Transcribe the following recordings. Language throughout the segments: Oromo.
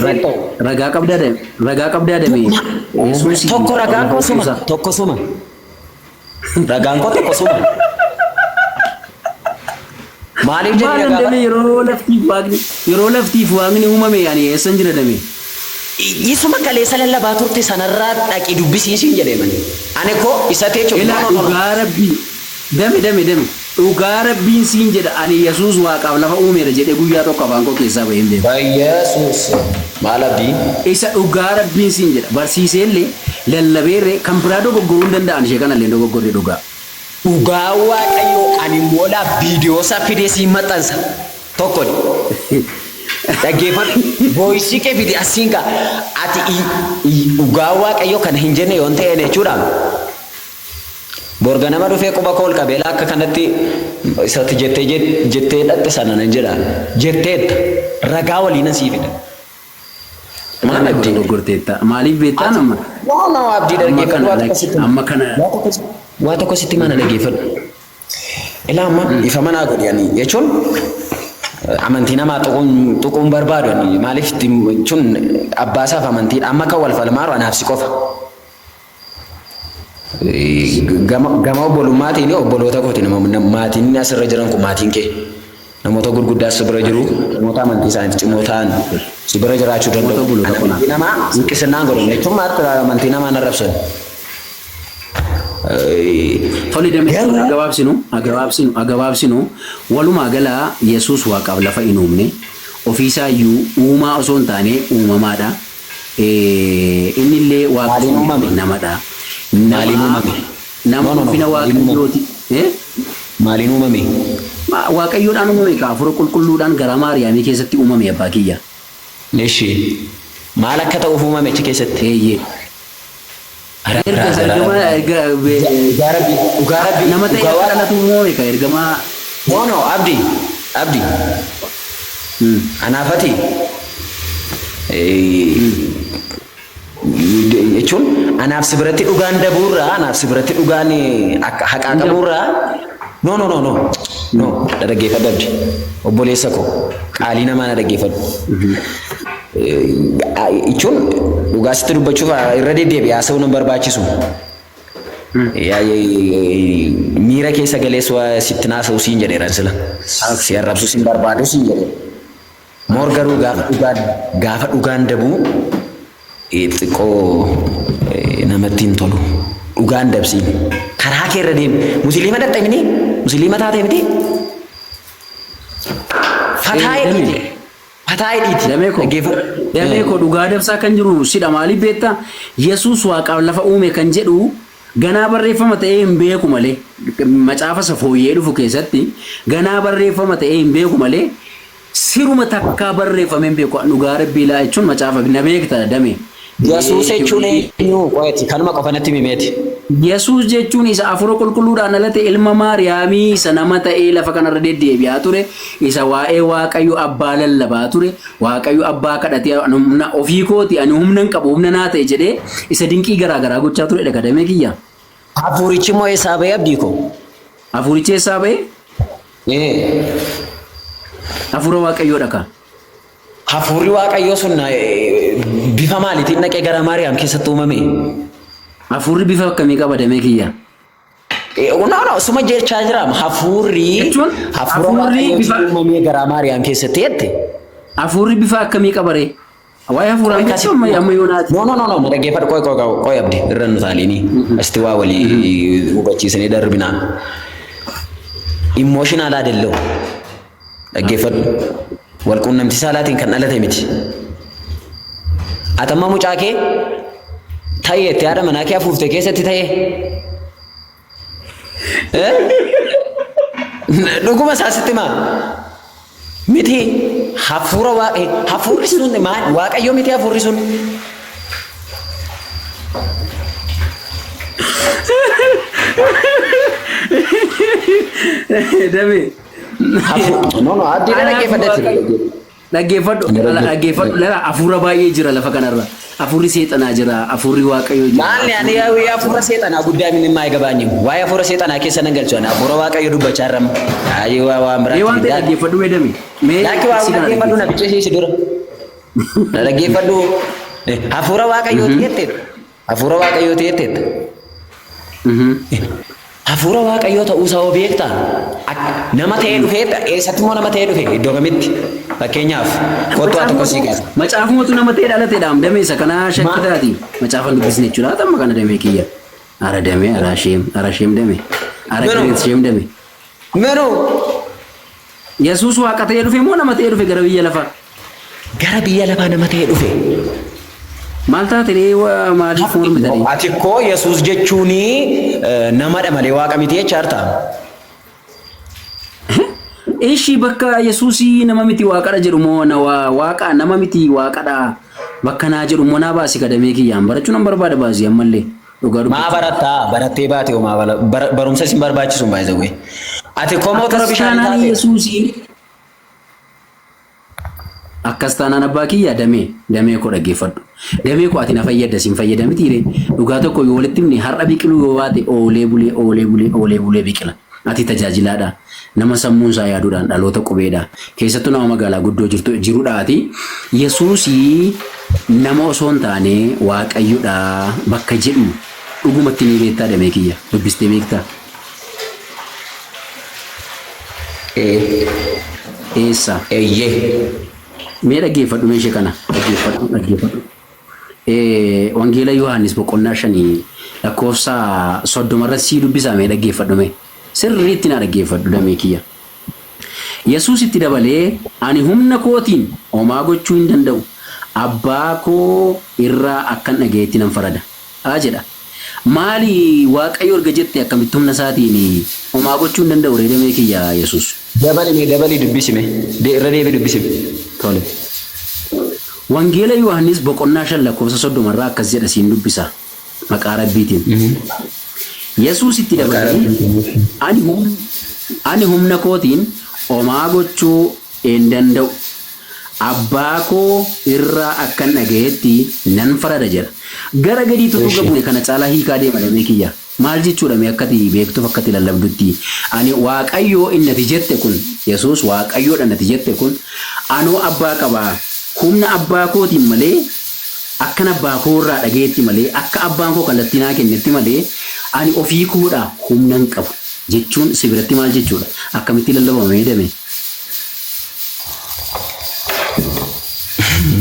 Barsiistee ragaa qabdaa dame ragaa qabdaa dame Yesuus Tokko ragaan koo suma tokko suma. Ragaan koo tokko suma. Maaliif jedhi Maal ragaa dame yeroo laftiif waaqni yeroo laftiif waaqni uumame ani eessan jira dame. Isuma kaleessa lallabaa turte sanarraa dhaqi dubbisiisiin jedhee mani. Ani koo isa teechuuf Ilaa dhugaa rabbii dame dame dame dhugaa rabbiin siin jedha ani Yesuus waaqaaf lafa uumeera jedhee guyyaa tokko afaan koo keessaa bahee hin beeku. Yesuus maal abdii? Isa dhugaa rabbiin siin jedha barsiiseellee lallabeerree kan biraa dogoggoruu hin danda'an ishee kanallee dogoggorre dhugaa. Dhugaa Waaqayyoo ani immoo laa viidiyoo isaa fidee siin maxxansa. Tokko dhaggeeffadhu. Voice kee fidi asiin kaa. Ati dhugaa Waaqayyoo kana hin jenne yoon ta'een jechuudha. Bor ganama dhufee quba koo ol qabee laa akka kanatti isatti jettee jettee dhatte sana nan jedha. Jetteetta. Ragaa waliinan sii fida. Maal Kana abdii? dogoggorteetta. Maaliif beektaa Ati nama? no no abdii Amma dhaggeeffadhu kana waa tokko sitti hima. amma kana Waa tokko sitti hima na dhaggeeffadhu. Ilaa amma ifa manaa godhi ani jechuun amantii namaa tuquun tuquun barbaadu ani maaliif jechuun abbaa isaaf amantiidha amma kan wal falmaaru anaaf si qofa. Gama gama obbolummaatiin obboloota kooti nama maatiin asirra jiran kun maatiin kee namoota gurguddaa si bira jiru namoota amantii isaaniitti cimoo ta'an si bira jiraachuu namoota danda'u. obboloota Ani qonaa. amantii namaa hinqisinnaan godhan jechuun maal amantii namaa hin arrabsan. Tole dame Garuu agabaabsinu agabaabsinu agabaabsinu walumaa gala Yesuus waaqaaf lafa hin uumne ofiisaa iyyuu uumaa osoo hin taane uumamaadha. Inni illee waaqa maaliin osoo hin uumame? taane namadha. Maaliin Nama uumame? nama No no no ulfina maaliin uumame? waaqayyooti. Eh? Maaliin uumame? Waaqayyoodhaan uumame ka hafuura qulqulluudhaan garaa Maariyaamii keessatti uumame abbaa kiyya. Eshi maal akka ta'uuf uumame achi keessatti? Eeyyee. Ara Erga ara ara ergama ara. erga Dhugaa rabbii dhugaa rabbii nama ta'e dhugaa akka waaqa. dhalatu uumame ka ergamaa. No no abdi abdi anaaf ati jechuun anaaf si biratti dhugaan dabuurraa anaaf si biratti dhugaan akka haqaa Hin dabu. qabuurraa no no no no no na dhaggeeffadhu abdi obboleessa koo qaalii namaa na dhaggeeffadhu. Jechuun dhugaa sitti dubbachuuf irra deddeebi'ee haasa'uun hin barbaachisu. Miira keessa galees waa sitti naasa'u siin jedheera sila. Si arrabsu siin barbaadu siin jedheera. Moor garuu gaafa dhugaan gaafa dhugaan dabuu xiqqoo namatti hin tolu. Dhugaan dabsiin. Karaa kee irra deemi. Musliima dhaxxe miti? Musliima taate miti? Fataa Dame. hidhiiti. Fataa hidhiiti. Damee koo Dhaggeeffadhu. damee koo dhugaa dabsaa kan jiru sidha maaliif beektaa Yesuus waaqaaf lafa uume kan jedhu ganaa barreeffama ta'ee hin beeku malee macaafa isa fooyyee dhufu keessatti ganaa barreeffama ta'ee hin beeku malee siruma takkaa barreeffamee hin beeku dhugaa rabbii laa jechuun macaafa na beekta dame. Yesuus jechuun eenyu? Qo'eeti. Kanuma qofa natti himeeti. Yesuus jechuun isa hafuura qulqulluudhaan dhalate ilma Maariyaamii isa nama ta'ee lafa kanarra deddeebi'aa ture, isa waa'ee Waaqayyo abbaa lallabaa ture, Waaqayyo abbaa kadhatee ani humna ofii kooti ani humna hin qabu humna naa ta'e jedhee isa dinqii garaa garaa gochaa turedha kadamee kiyya. Hafuurichi immoo eessaa ba'e abdii koo? Hafuurichi eessaa ba'e? Hafuura Waaqayyoodha ka. Hafuurri Waaqayyoo sun bifa maaliitiin dhaqee gara Maariyaam keessatti uumame? Hafuurri bifa akkamii qaba damee kiyya? No, no, suma jechaa jira. Hafuurri Jechuun hafuura hafuurri Waaqayyootiin bifa uumamee gara Maariyaam keessatti jette. hafuurri bifa akkamii qaba ree? Waa'ee hafuuraa Qoy miti kasi. amma amma yoonaati. No, no, no, no, dhaggeeffadhu. Qoy, qoy, qoy, qoy abdi. Irra nu taaliini. Asitti waa walii hubachiisanii darbinaa. Emotional አይደለም. Dhaggeeffadhu. Wal quunnamtii saalaatiin kan dhalate miti. Ati amma mucaa kee ta'e itti haadha manaa kee afuufte keessatti ta'e. Eh? Dhuguma isaa sitti himaa. Miti hafuura waaqe hafuurri sun maal waaqayyo miti hafuurri sun. Damee. No no abdii Anaaf dhaggeeffadhetti. Waaqayyo dhaggeeffadhu dhaggeeffadhu lala hafuura baay'ee jira lafa kanarra. Hafuurri seexanaa jira, hafuurri waaqayyoo jira. Maalli ani yaa'u hafuura seexanaa guddaa min maa eegabaanyim. Waa'ee hafuura seexanaa keessa nan galchu ani hafuura waaqayyo dubbachaa irra. Ayi waa waan Mee waan biraatti ta'e dhaggeeffadhu mee dame. Mee Laakki waa si kana dhaggeeffadhu na dhaggeeffadhu. bichisiisi dura. Na dhaggeeffadhu. Hafuura Waaqayyooti jetteetta. Hafuura Waaqayyooti jetteetta. Hafuura Waaqayyoo ta'uusaa hoo beektaa? Nama ta'ee dhufee eessatti immoo nama ta'ee dhufe iddoo kamitti? Fakkeenyaaf kottu haa tokko sii kaasa. Macaafumatu nama ta'ee dhalateedha. Damee isa kanaa shakkitaati. Macaafa dubbisne jechuudha. Amma kana damee kiyya. Ara damee, ara sheem, ara sheem damee. Ara Minu. great sheem damee. Minu. Yesuus waaqa ta'ee dhufe moo nama ta'ee dhufe gara biyya lafaa? Gara biyya lafaa nama ta'ee dhufe. Maal taate ree, maaliif mormita ree? Ati koo Yesuus jechuun namadha malee waaqa miti jechaa jirta. Ishii bakka Yesuusii nama miti waaqadha jedhu moo na waaqa nama miti waaqadha bakka naa jedhu moo naa baasi kadamee kiyyaan barachuu nan barbaada, baasii ammallee dhugaa Maa dubbachuu. Barattaa barattee baate homaa barumsa isin barbaachisu baay'ee. Ati koo mootora Akkas bishaanii taanaan taate. Yesuusii akkas taanaan abbaa kiyya, damee damee koo dhaggeeffadhu. Damee koo, ati na fayyadda siin fayyada mitiire? Dhugaa tokko yoo walitti himne, har'a biqiluu yoo baate oolee bulee oolee bulee oolee bulee biqila. Ati tajaajilaadha. Nama sammuun isaa yaaduudhaan dhaloota qubeedha. Keessattuu nama magaalaa guddoo jirtu jirudhaati. Yesuusii nama osoo hin taane waaqayyodha bakka jedhu dhugumatti ni beektaa damee kiyya? Dubbistee beektaa? Eessa? Eeyyee. Mee dhaggeeffadhu, mee ishee kana dhaggeeffadhu, dhaggeeffadhu. Wangeela Yohaannis boqonnaa 5 lakkoofsa 30 irratti sii dubbisaa, mee dhaggeeffadhu, mee. Sirriitti na dhaggeeffadhu, damee kiyya. Yesuus itti dabalee, "Ani humna kootiin homaa gochuu hin danda'u. Abbaa koo irraa akkan dhaga'etti nan farada." Haa jedha. Maali, Waaqayyo erga jette akkamitti humna isaatiin homaa gochuu hin danda'u ree, damee kiyya, Yesuus? Dabali mee, dabalii dubbisime. Irra deebii dubbisime. Tole. Wangeela Yohaannis boqonnaa 5 lakkoofsa 30 irraa akkas jedha, siin dubbisa. Maqaa Rabbiitiin. Yesuus itti Maqaa dabalee, Rabbiitiin. Ani humna kootiin homaa gochuu hin danda'u. Abbaa koo irraa akkan dhaga'etti nan farada jedha. Gara gadiitu dhuga buune kana caalaa hiikaa deema, damee kiyya. Maal jechuudha mee akkati beektuuf akkati lallabdutti? Ani Waaqayyoo inni ati jette kun, Yesuus Waaqayyoodha nati jette kun, anoo abbaa qabaa. Humna abbaa kootiin malee, akkan abbaa koo irraa dhaga'etti malee, akka abbaan koo kallattii naa kennetti malee, ani ofii koodhaa humna hin qabu jechuun si biratti maal jechuudha? Akkamitti lallabama mee, damee?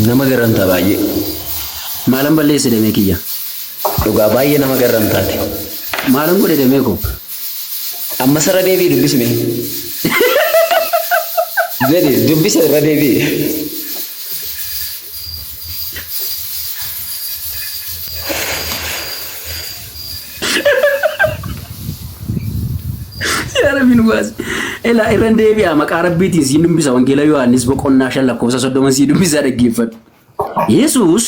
Nama garramtaa baay'ee. Maalan balleesse, damee kiyya? Dhugaa baay'ee nama garramtaati. Maalan godhe, damee koo? Amma irra deebii dubbisime. Jedhi, dubbisa irra deebii. Yaa Rabbi nu baasi. Ilaa, irra deebi'a, maqaa Rabbiitiin siin dubbisa. Wangeela Yohaannis boqonnaa 5 lakkoofsa 30 siin dubbisa, dhaggeeffadhu. Yesuus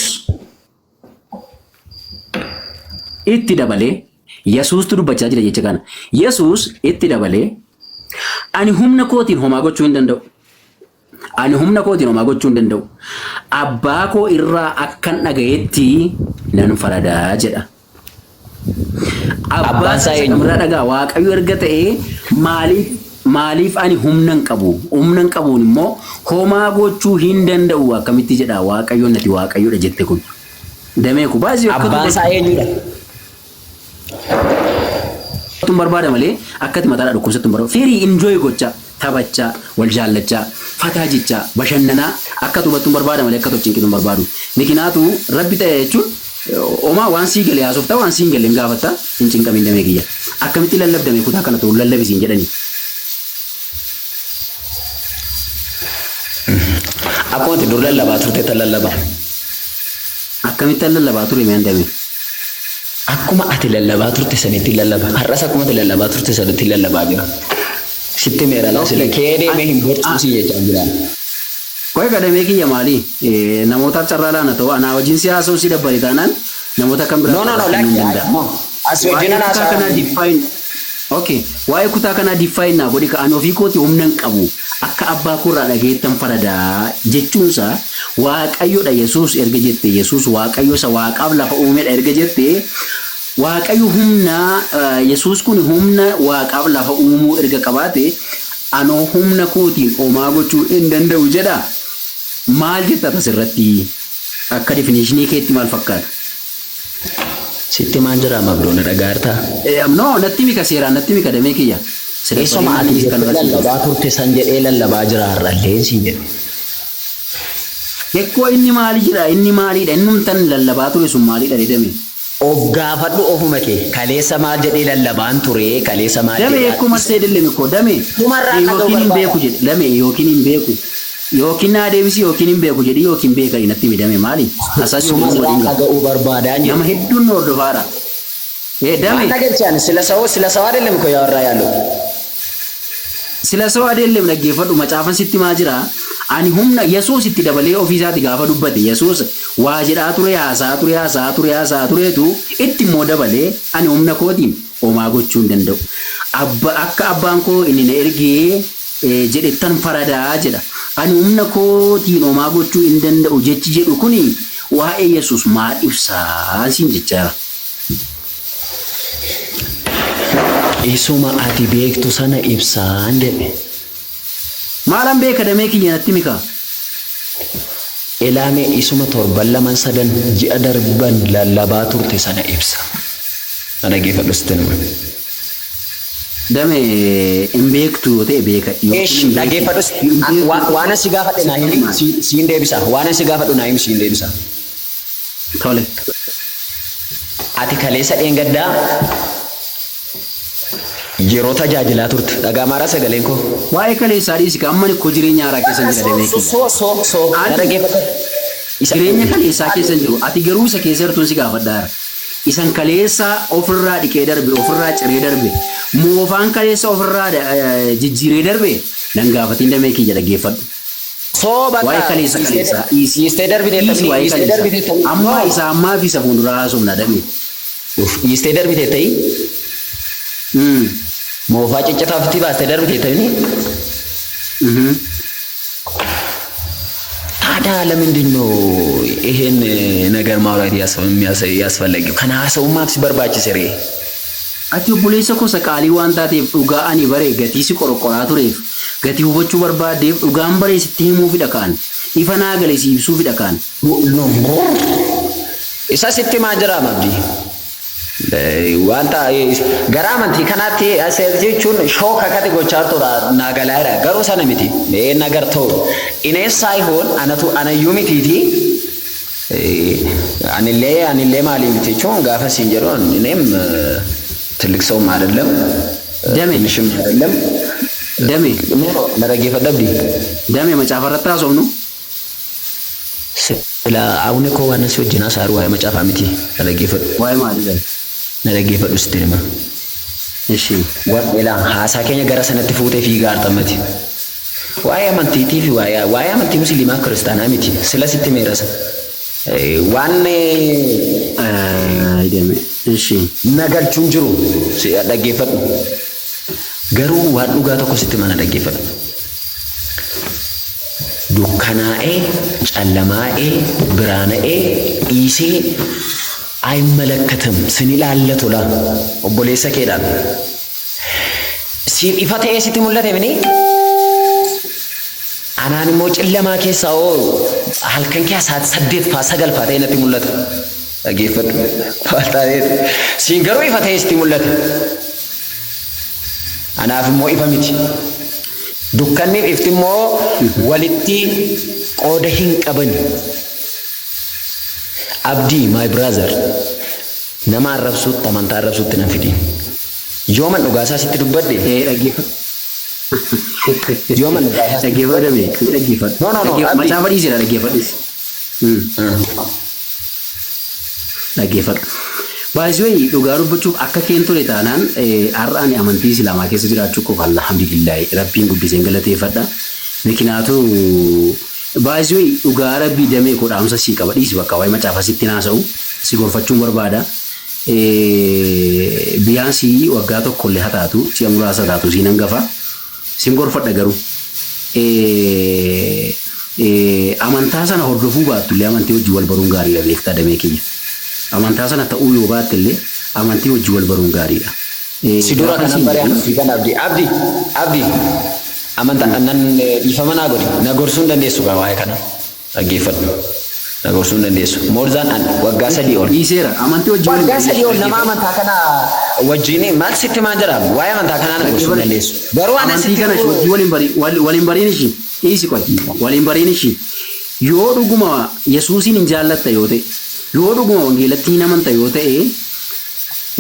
itti dabalee, Yesuustu dubbachaa jira jecha kana. Yesuus itti dabalee, "Ani humna kootiin homaa gochuu hin danda'u. Ani humna kootiin homaa gochuu hin danda'u. Abbaa koo irraa akkan dhaga'etti nan faradaa" jedha. Abbaan Abbaan isaa isaa eenyu? kamirraa dhagaa? Waaqayyo erga ta'ee maaliif ani humna hin qabu? Humna hin qabuun immoo homaa gochuu hin danda'u akkamitti jedha Waaqayyo nati Waaqayyoodha jette kun? Damee ku baasii akka Abbaan isaa eenyudha? tun barbaada malee akkati mataadhaa dhukkubsattu hin barbaadu. Firii enjoy gochaa, taphachaa, wal jaallachaa, fataa jechaa, bashannanaa akka tubattu hin barbaada malee akka tolchinqitu hin barbaadu. Mikinaatu Rabbi ta'e jechuun homaa waan sii galee haasoftaa, waan sii hin galle hin gaafatta, hin cinqamin, damee kiyya. Akkamitti lallabdame kutaa kana ta'u lallabisiin jedhanii. Akkuma ati dur lallabaa turte tan lallabaa. Akkamitti lallabaa ture mee, damee? Akkuma ati lallabaa turte sanitti lallaba. Har'as akkuma ati lallabaa turte sanitti lallabaa jira. Sitti meera laa sila kee deemee hin borcuusii jechaa jira. Qoy, kadhamee kiyya, maali? Namootaaf carraa laana ta'u, anaa wajjin si haasa'uu si dabbare taanaan namoota kan biraa No, no, no, carraa kennuu hin lakki. danda'a. As wajjin Waa'ee kutaa kanaa haasaa. define. Okay. Waa'ee kutaa kanaa define naa godhi ka ani ofii kooti humna hin qabu. Akka abbaa koorraa dhageettan faradaa jechuunsaa Waaqayyodha Yesuus erga jette, Yesuus Waaqayyo isa Waaqaaf lafa uumedha erga jette, Waaqayyo humna Yesuus kun humna Waaqaaf lafa uumuu erga qabaate, anoo humna kootiin homaa gochuu hin danda'u jedha. Maal jetta asirratti akka definition keetti maal fakkaata? Sitti maal jira mabroona dhagaartaa? No, natti mika seeraan natti mika damee kiyya. Eessuma ati jettee lallabaa turte san jedhee lallabaa jira har'allee siin jedhe. Hekkoo inni maali jira inni maaliidha inni humtan lallabaa ture sun maaliidha jedhame. Of gaafadhu ofuma kee kaleessa maal jedhee lallabaan ture kaleessa maal Damee jedhee. akkuma seedille miko damee Dhumarraa akka yookiin hin barbaada. beeku jedhe damee yookiin hin beeku yookiin naa deebisi yookiin hin beeku jedhi yookiin beeka natti midame maali? Asaa Sumarraa dhaga'uu barbaadaan nama jedhe. hedduun nu hordofaadha. Damee Waan dhagalchaan ስለ ሰው ስለ ሰው አይደለም እኮ ያወራ ያለው። ስለ ሰው አይደለም dhaggeeffadhu macaafan sitti maa jira ani humna Yesuus itti dabalee ofiisaati gaafa dubbate Yesuus waa jedhaa ture haasaa ture haasaa ture haasaa tureetu itti immoo dabalee ani humna kootiin homaa gochuu hin danda'u. Abba akka abbaan koo inni na ergee jedhettan faradaa jedha. Ani humna kootiin homaa gochuu hin danda'u jechi jedhu kuni waa'ee Yesuus maal ibsaa siin jechaara. Isuma ati beektu sana ibsaan jedhe. Maalan beeka damee kiyya natti mika? Ilaame isuma torban laman sadan ji'a darban lallabaa turte sana ibsa. Na dhaggeeffadhu sitti nima. Damee hin beektu yoo ta'e beeka. Eesh dhaggeeffadhu waan asi gaafadhe naa himi siin deebisa. Waan asi gaafadhu naa himi siin deebisa. Tole. Ati kaleessa dheengaddaa yeroo tajaajilaa turte dhagaa maaraa sagaleen koo. Waa'ee kaleessaa dhiisi ka amma koo jireenya haaraa keessa jira damee kiyya. So so so na dhaggeeffadhu. Jireenya kaleessaa keessa hin jiru. Ati garuu isa keessa jirtuun si gaafadhaara. Isan kaleessa ofirraa dhiqee darbe, ofirraa ciree darbe, moofaan kaleessa ofirraa jijjiiree darbe nan gaafatiin damee kiyya dhaggeeffadhu. So bakka Waa'ee kaleessa kaleessaa dhiisi. Dhiistee darbite Dhiisi waa'ee dhiistee darbite kaleessaa. Ammaa isa ammaa fi isa fuulduraa haasofna damee. Dhiistee darbite ta'ii moofaa ciccitaa ofitti baastee darbite ta'ii. ታዲያ ለምንድን ነው ይሄን ነገር ማውራት ያስፈለገው? Kana haasa'uun maaf si barbaachise ree? Ati obboleessa gosa qaalii waan taateef dhugaa ani bare gatii si qorqoraa tureef gatii hubachuu barbaaddeef dhugaan bare sitti himuu fidha kaan ifa naa gale si ibsuu fidha kaan. Isa sitti maa jira abdii? Wanta gara amantii kanaatti as jechuun shooka akkati gochaa jirtudha naa galaa jira. Garuu sana miti. ነገር ተው እኔስ ሳይሆን anatu anayyuu mitiiti anillee anillee maalii miti jechuun gaafa siin jedhu እኔም ትልቅ ሰውም አይደለም Dame. ትንሽም አይደለም። Dame Na dhaggeeffadhu abdii. Dame macaafa irratti haasofnu. Sila awune koo waan si wajjin haasa'u waa'ee macaafaa miti. Na dhaggeeffadhu. Waa'ee maalii dha? Na dhaggeeffadhu sitti hima. Ishi. Ilaa haasaa keenya gara sanatti fuutee fiigaa arxamati. Waa'ee amantiitii fi waa'ee amantii musliimaa kiristaanaa miti. Sila sitti meerasa. Waan Dame. Ishi. na galchuun jiru si dhaggeeffadhu. Garuu waan dhugaa tokko sitti mana dhaggeeffadhu. Dukkanaa'ee, callamaa'ee, biraana'ee, dhiisee አይመለከትም sin ilaallatu la obboleessa keedhaan. Siif ifa ta'ee sitti mul'ate mini anaan immoo cillamaa keessaa hoo halkan kee sa'aatii 8 faa 9 faa ta'e natti mul'ata. Dhaggeeffadhu. Siin garuu ifa ta'ee sitti mul'ata. Anaaf immoo ifa miti. Dukkanniif ifti immoo walitti qooda hin qaban. Abdii my brother nama arrabsuutti amantaa arrabsuutti nan fidin. Yooman dhugaasaa sitti dubbadhe. Dhaggeeffadhu. Yooman dhugaasaa sitti Dhaggeeffadhu dame. Dhaggeeffadhu. No, no, no, Abdii. Macaafa dhiisidha dhaggeeffadhis. Dhaggeeffadhu. Baay'ee dhugaa dubbachuuf akka keen ture taanaan har'a ani amantii Islaamaa keessa jiraachuu qofa alhamdulillahi rabbiin guddiseen galateeffadha. Mikinaatu baay'ee dhugaa rabbii damee koo dhaamsa sii qaba dhiisi bakka waa'ee macaafa sitti naasa'u si gorfachuun barbaada. Biyyaan sii waggaa tokkollee haa taatu si'a muraasa taatu siin hangafa siin gorfadha garuu. Amantaa sana hordofuu baattullee amantii hojii wal baruun gaariidha beektaa damee kiyya. Amantaa sana ta'uu yoo baattellee amantii hojii wal baruun gaariidha. Si dura Gaafa kanan siin bare jedhu amantii kana abdii. Abdii abdii amantaa nan dhiifama naa godhi na gorsuu hin dandeessu gaa waa'ee kana. Dhaggeeffadhu. Na gorsuu hin dandeessu. More than an waggaa 3 ol. Dhiiseera. Amantii wajjin waliin Waggaa bariin 3 ol nama dhaggeeffadhu. amantaa kana wajjin maal sitti maan jedha waa'ee amantaa kanaa na gorsuu hin Dhaggeeffadhu. dandeessu. Garuu ana Amantii sitti kana wajjin waliin bari waliin bariin ishii dhiisi qoy waliin bariin ishii yoo dhuguma Yesuusiin hin jaallatta yoo ta'e yoo dhuguma wangeelatti hin amanta yoo ta'e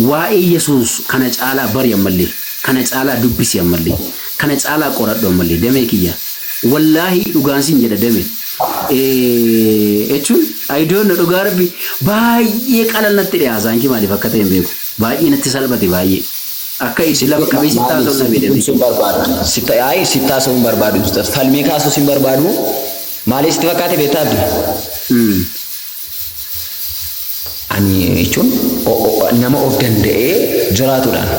waa'ee Yesuus kana caalaa bari ammallee kana caalaa dubbisi ammallee kana caalaa qoradhu ammallee damee kiyya wallaahi dhugaan siin jedha dame jechuun I don't know dhugaa rabbi baay'ee qalal natti dhiyaasaan kee maaliif akka ta'e hin beeku baay'ee natti salphate baay'ee akka itti lafa qabee sitti Maaliif haasa'u sitti na tumsuu hin barbaadu? Sitti ayi sitti haasa'uu hin barbaadu. Falmii kaasuus hin barbaadu. Maaliif sitti fakkaate beektaa abdi? Ani jechuun nama of danda'ee jiraatudhaan.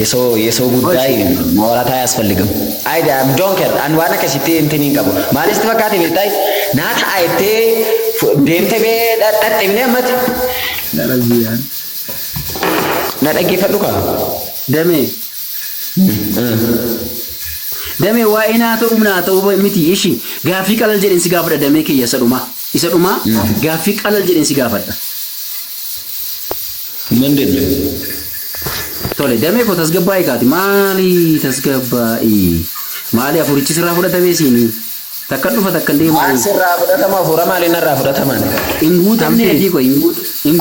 የሰው የሰው ጉዳይ ማውራት አያስፈልግም። I don't care an waan akkasitti intin hin qabu. Maaliif sitti fakkaate beektaa? Naa ta'a jettee deemtee bee dhadhibnee ammatti. Na dhaggeeffadhu kaa. Damee damee waa'ee naa ta'uu naa ta'uu miti ishi gaaffii qalal jedheen si gaafadha damee kiyya isa dhumaa isa dhumaa gaaffii qalal jedheen si gaafadha. ምንድን ነው? Tole damee koo tasgabbaa'ii kaati maali tasgabbaa'ii maali afurichi sirraa fudhatamee siinii takka dhufa takka deemaa Maal sirraa fudhatama hafuura maaliin narraa fudhataman? hin guutamne Amti. adii koo hin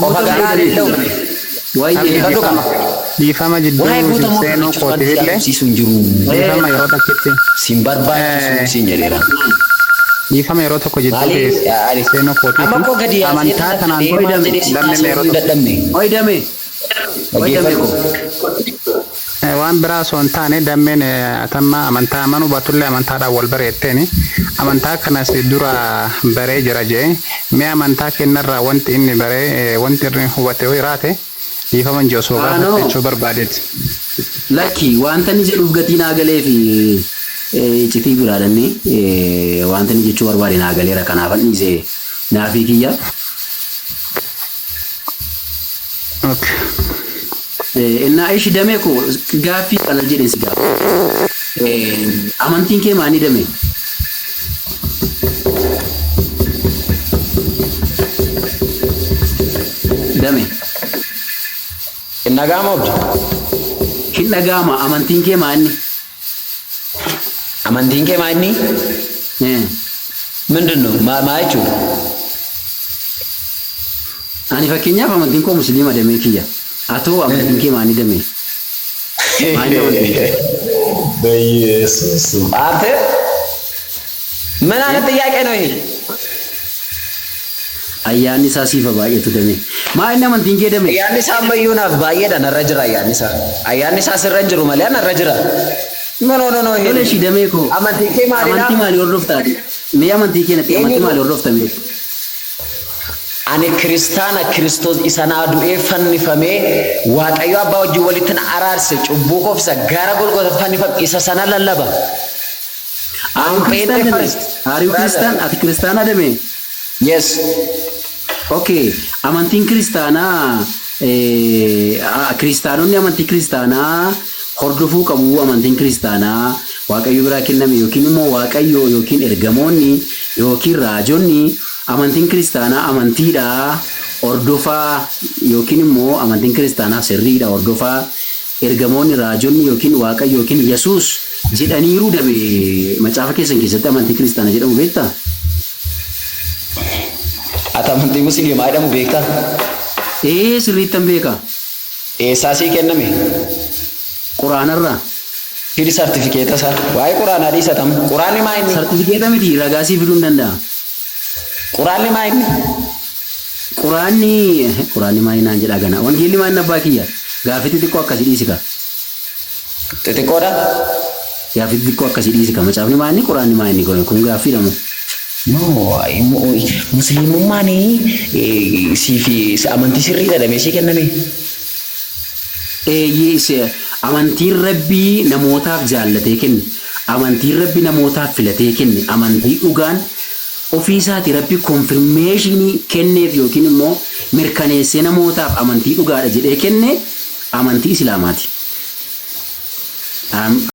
Qofa guutamne garaa damee danda'u. kiyya. Waa'ee Dhaggeeffadhu kaa. Dhiifama jidduu Waa'ee guutamuu seenuu fudhachuuf wanti si kootiifillee amansiisu hin jiru. dhiifama yeroo takkitti Sin barbaachisu siin jedheera. Dhiifama yeroo tokko jidduu Maali? seenuu Amma koo gadi kootiif yaasee amantaa tanaan deemaa dura jedhee si dameen haasa'uu yeroo hin tokko dadhabne. Oi damee oi damee Dhaggeeffadhu. koo. Waan biraa osoo hin taane dammeen atamma amantaa amanuu baatullee amantaadhaan wal bareetteeni amantaa kanas dura baree jira jee mee amantaa kennarraa wanti inni baree wanti inni hubate yoo jiraate dhiifama hin jiru osoo Aanoo. gaafatte jechuu barbaadeeti. Lakki wanta inni jedhuuf gatii naa galee fi iccitii biraadhanni wanta inni jechuu barbaade naa galeera kanaafan dhiise naafii kiyya. Okay. Innaa ishi damee koo gaaffii qalal jedheen si gaafa. Amantiin kee maanii damee? Damee. Hin dhaga'amu abdi? Hin dhaga'ama amantiin kee maanni? Amantiin kee maa inni? ምንድን ነው? Maa jechuudha? Ani fakkeenyaaf amantiin koo musliima damee kiyya. Atoo amantiin kee maanii damee? Maanni amantiin kee? በኢየሱስ አንተ ምን አይነት ጥያቄ ነው ይሄ? Ayyaanni isaa siifa baay'atu damee. Maa inni amantiin kee damee? Ayyaanni isaa ammayyuu naaf baay'eedha narra jira ayyaanni isaa. Ayyaanni isaa sirra hin jiru malee narra jira. ምን ሆኖ ነው ይሄ? Tole ishii damee koo. Amantiin kee maalidha? Amantii maalii hordoftaati? Mee amantii kee natti amantii maalii hordofta mee? Ani kiristaana Kiristoos isa naa du'ee fannifamee Waaqayyo abbaa wajjin walitti na araarse cubbuu koof isa gara Golgootaatti fannifame isa sana lallaba. Are you I'm Christian Pente damee? first. Are you Brother. Christian? Ati kiristaana damee? Yes. Okay. Amantiin kiristaanaa kiristaanonni amantii kiristaanaa hordofuu qabu amantiin kiristaanaa Waaqayyo biraa kenname yookiin immoo Waaqayyo yookiin ergamoonni yookiin raajonni amantiin kiristaanaa amantiidha hordofaa yookiin immoo amantiin kiristaanaa sirriidha hordofaa ergamoonni raajonni yookiin Waaqayyo yookiin Yesuus jedhaniiru dame macaafa keessan keessatti amantii kiristaanaa jedhamu beektaa? Ati amantii musliimaa jedhamu beektaa? Ee sirriittan beeka. Eessaa sii kenname? Quraanarraa. Fidi sartifikeeta isaa. Waa'ee quraanaa dhiisatam. Quraanni maa inni? Sartifikeeta miti ragaa sii fiduu hin danda'a. Quraanni maa inni? Quraanni quraanni maa inni naan jedhaa gana. Wangeelli maa inni abbaa kiyya? Gaaffii xixiqqoo akkasii dhiisi ka. Xixiqqoodha? Gaaffii xixiqqoo akkasii dhiisi ka. Macaafni maa inni quraanni maa inni kun gaaffiidha moo? No, musliimummaan sii fi amantii sirrii jedhamee sii kenname. Eeyyee amantiin rabbii namootaaf jaallatee kenne amantiin rabbi namootaaf filatee kenne amantii dhugaan ofii isaati rabbi confirmation kenneef yookiin immoo mirkaneessee namootaaf amantii dhugaadha jedhee kenne amantii islaamaati.